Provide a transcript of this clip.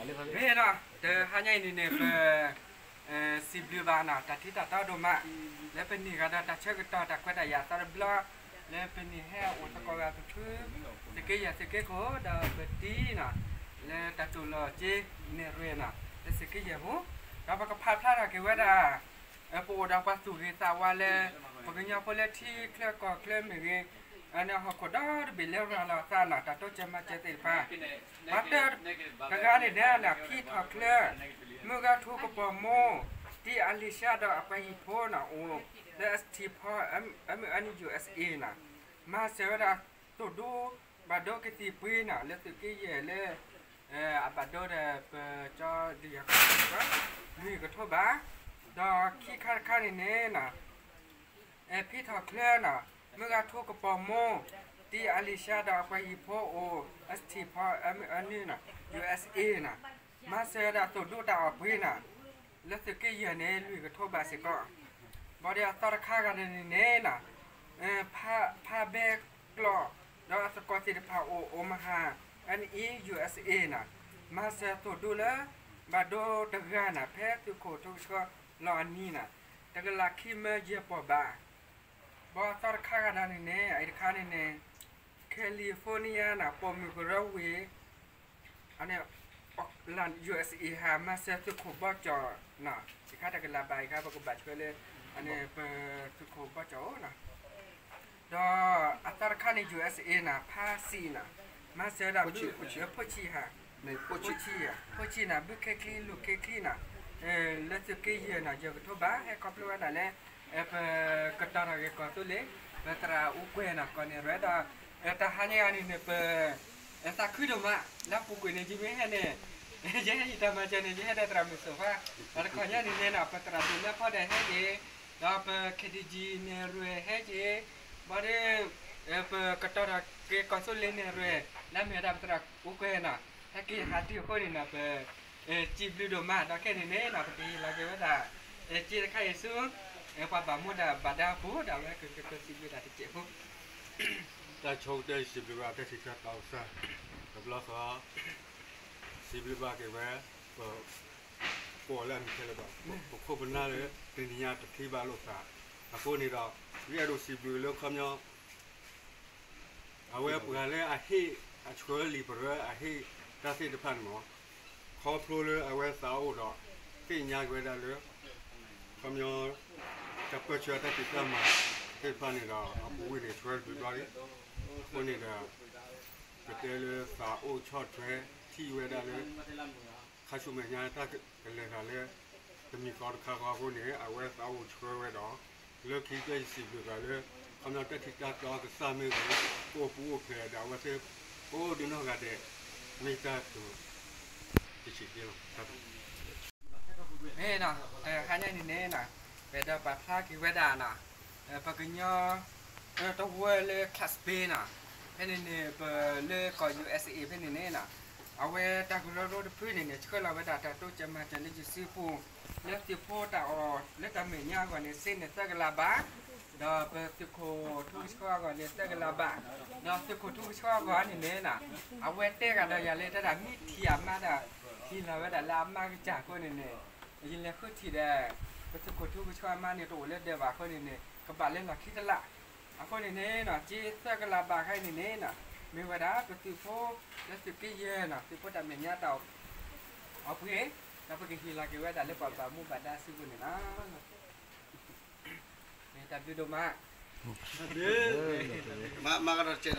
မ့ၢ်နီၤ တဟါညါအံၤန့ၣ်န့ၣ် ပ စံးဘျုးဘၣ်နီၤ တၢ်ထံတၢ်တီဒိၣ်မး လၢပန့ၢ်ဂၤဒီးတၢ်ဆၢကတီၢ်တၢ်ခွဲးတၢ်ယာ်အသီတဘျီ လၢပန့ၢ်ဟဲအိၣ်သကိးဂၤပဖု သုးက့ယဲၢ်သုးက့ခိၣ် ဒီးပတံၤနီၤ လၢတၢ်တိာ်လီၤက့ၤနဲၣ်ရွဲၣ်နီၤ လၢသုးက့ယဲၢ်ပူၤ ဒီးပကဖးဖျါထီၣ်က့ၤဝဲဒၣ် ပအိၣ်ဒီးပှၤသူၣ်ဂ့ၤသးဝါလၢ ပကညီဖိလၢထံချၢကီၢ်ချၢမ့ၢ်ဂ့ၤ အန့ၣ်ဟီၣ်ခိၣ်ဒီတဘ့ၣ်လၢရၤလီၤအသးနီၤ တၢ်တိစၢၤမၤစၢၤသ့ၣ်တဖၣ် ပှၤတဂၤန့ၣ်န့ၣ် ဖံထီၣ်ချၢ မုၢ်ဂၤထူကပီၤမိၢ် တံၤအလံၤၡါဒီးအပှၤဟံၣ်ဖိနီၤ အိၣ်လၢ S T Paul M N U S A နီၤ မၤစၢၤဝဲဒၣ်သိၣ်ဒူ ဘၣ်ဒိကသံၣ်ပှ့ၤနီၤ လၢသုးက့ယဲၢ်လၢ အဘၣ်ဒိဒီးပကၠီဒုးယၤကီၢ် လွံၢ်ကထိဘး ဒီးခံခါတခါန့ၣ်န့ၣ်နီၤ ဖံထီၣ်ချၢနီၤ မုၢ်ဂၤထူကပီၤမိၢ် တံၤအလံၤၡါဒီးအပှၤဟံၣ်ဖိအိၣ် S T Paul M N U S A နီၤ မၤစၢၤဝဲဒၣ်သိၣ်ဒူတၢ်အီၣ်ပှ့ၤနီၤ လၢသုးက့ယဲၢ်န့ၣ် လွံၢ်ကထိဘးစ့ၢ်ကီး ဘၣ်ဒီးအသီတခါဂၤန့ၣ်န့ၣ်နီၤ ဖးဘဲကျီၢ် ဒီးအသကိးသ့ၣ်တဖၣ်အိၣ် Omaha အန့ၣ် U S A နီၤ မၤစၢၤသိၣ်ဒူလၢ ဘၣ်ဒိတဂၤနီၤ ဖဲသုးခိၣ်ထူကဆှီလီၤအနံၤနီၤ တကလးခံမၢယဲၢ်ပီၢ်ဘး ဘၣ်အသီတခါဂၤဒၣ်န့ၣ်န့ၣ် အအံၤတခါန့ၣ်န့ၣ် California နီၤ ပိာ်မုၣ်ကရၢဝ့ၢ် အန့ၣ် U S A ဟးမၤစၢၤသုးခိၣ်ဘီကၠီၣ်နီၤ ယခါတကလးဘး ယခါပကဘၣ်ဆှၢလၢ အန့ၣ်ပသုးခိၣ်ဘီကၠီၣ်အိၣ်နီၤ ဒီးအသီတခါန့ၣ် U S A နီၤ ဖါစံးနီၤ မၤစၢၤဒၣ်ဘု ဖိဆံးဟး ဖိဆံးနီၤ ဘုခ့ချံလိၣ်ခ့ချံနီၤ လၢသုးက့ယဲၢ်နီၤ ယဲၢ်ကထိဘး ဟဲခီဖျိဝဲဒၣ်လၢ ပကတီၤထီၣ်က့ၤကီၢ်သူလ့ၤ ပသရၣ်အူကွဲၤနီၤ ကီၢ်နဲၣ်ရွဲၣ်ဒီး တဟါညါအံၤန့ၣ်န့ၣ် ပ သးခုဒိၣ်မး လၢအပူၤကွံာ်န့ၣ် ယမ့ၢ်ဟဲန့ၣ် ယဟဲဟံးတၢ်မၤစၢၤန့ၣ် ယဟဲဒီးသရၣ်မုၣ်စိၣ်ဖါ ဒီးတခီညါန့ၣ်န့ၣ်နီၤ ပသရၣ်ဒိၣ်လၢဖီဒဲးဟဲက့ၤ ဒီးပ K D G နဲၣ်ရွဲၣ်ဟဲက့ၤ ဘၣ်ဒီး ပကတီၤထီၣ်က့ၤကီၢ်သူလ့ၤနဲၣ်ရွဲၣ် လၢမ့ၢ်ဝဲဒၣ်ပသရၣ်အူကွဲၤနီၤ ဟဲက့ၤဟးတုၤအဃိန့ၣ်နီၤ ပ စံးဘျုးဒိၣ်မး ဒီးခဲန့ၣ်န့ၣ်နီၤ ပကဟ့ၣ်လီၤက့ၤဝဲဒၣ် စ့တခါအံၤဆူ ပှၤဘၣ်မူဘၣ်ဒါအပူၤ ဒီးအဝဲကကစံးဘျုးတၢ်တစဲးဖိ တၢ်ဆိကတၢၢ် ယစံးဘျုးဘၣ်တၢ်ထံၣ်တၢ်တီကစၢ် တဘျီဃီ စံးဘျုးဘၣ်က့ၤဝဲ ပ ကိးလၢအမံၤခဲလၢာ်ဒီး ပခိၣ်ပနၢ်လၢ တနံၤညါတထံၣ်ဘၣ်လိာ်သး အဃိန့ၣ်ဒီး ယအဲၣ်ဒိးစံးဘျုးလၢခီပညီ အဝဲပှၤလၢအဟ့ၣ်အဆှၢလံာ်ပရၢအဟ့ၣ်တၢ်သ့ၣ်တဖၣ်န့ၣ်မ့ၢ် ခီဖျိလၢအဝဲသးအိၣ်ဒီး သ့ၣ်ညါက့ၤဝဲဒၣ်လၢ ခီပညီ တၢ်ပၢၢ်ဆၢတၢ်ဖံးတၢ်မၤသ့ၣ်တဖၣ်န့ၣ်ဒီး အပူၤကွံာ်န့ၣ် ဆှၢတဘျီလံ အဃိန့ၣ်ဒီး ပတဲလၢသးအိၣ်ဆီၣ်ထွဲထံၣ်ဝဲဒၣ်လၢ ခါဆူမဲာ်ညါတၢ်ကလဲၤတၢ်လၢ တမံၤဃီတခါဃီအဃိန့ၣ် အဝဲသးအိၣ်ဆှၢဝဲဒီး လၢခံကတၢၢ်ယစံးဘျုးဘၣ်လၢ ခီပညီတၢ်ထံၣ်တၢ်တီကစၢ်မ့ၢ်ဂ့ၤ ကအိၣ်ပူၤအိၣ်ဖျဲးဒီးအဝဲသ့ၣ် ကိးဒုနီၢ်ဂၤဒဲး မ့ၢ်တၢ်တိာ် တဆံးက့လီၤ တၢ်ဘျုး မ့ၢ်နီၤ တဟါညါန့ၣ်န့ၣ်နီၤ ပအဲၣ်ဒိးပာ်ဖျါက့ၤဝဲဒၣ်နီၤ ပကညီ တဝၢလၢ class B နီၤ ဖဲန့ၣ်န့ၣ် ပလၢကီၢ် U S A ဖဲန့ၣ်န့ၣ်နီၤ အဝဲတၢ်ကရၢကရိတဖုန့ၣ်န့ၣ် ဆှၢလီၤဝဲဒၣ်တၢ်တိစၢၤမၤစၢၤလၢယစုပူၤ လၢသုးဖိတၢ်အီၣ်လၢတၢ်မဲာ်ညါအဂီၢ်န့ၣ် စ့န့ၣ်သၢကလးဘး ဒီးပသုးခိၣ်ထူကဆှီအဂီၢ်န့ၣ်သၢကလးဘး ဒီးသုးခိၣ်ထူကဆှီအဂီၢ်န့ၣ်န့ၣ်နီၤ အဝဲတဲဂၤဒီးယၤလၢတၢ်ဒၣ်မ့ၢ်ထံၣ်အမါဒီး ထံၣ်လီၤဝဲဒၣ်လၢအမါကစၢ်အဃိန့ၣ်န့ၣ် ယလဲၤဃုထံၣ်ဒီး ပသုးခိၣ်ထူကဆှီအမါန့ၣ် တအိၣ်လၢဒၢးဘၣ်အဃိန့ၣ်န့ၣ် ကဘၣ်လၢလီၢ်ခံတလး အဃိန့ၣ်န့ၣ်နီၤ စ့သၢကလးဘးခဲအံၤန့ၣ်န့ၣ်နီၤ မ့ၢ်ဝဲဒၣ်ပသုးဖိ လၢသုးက့ယဲၢ်နီၤ သုးဖိတၢ်မဲာ်ညါတၢ်အီၣ်ပှ့ၤ ဒီးပကဟ့ၣ်လီၤက့ၤဝဲဒၣ်လၢပှၤဘၣ်မူဘၣ်ဒါစုပူၤန့ၣ်လီၤ တၢ်ဘျုးဒိၣ်မး မၤကဒီး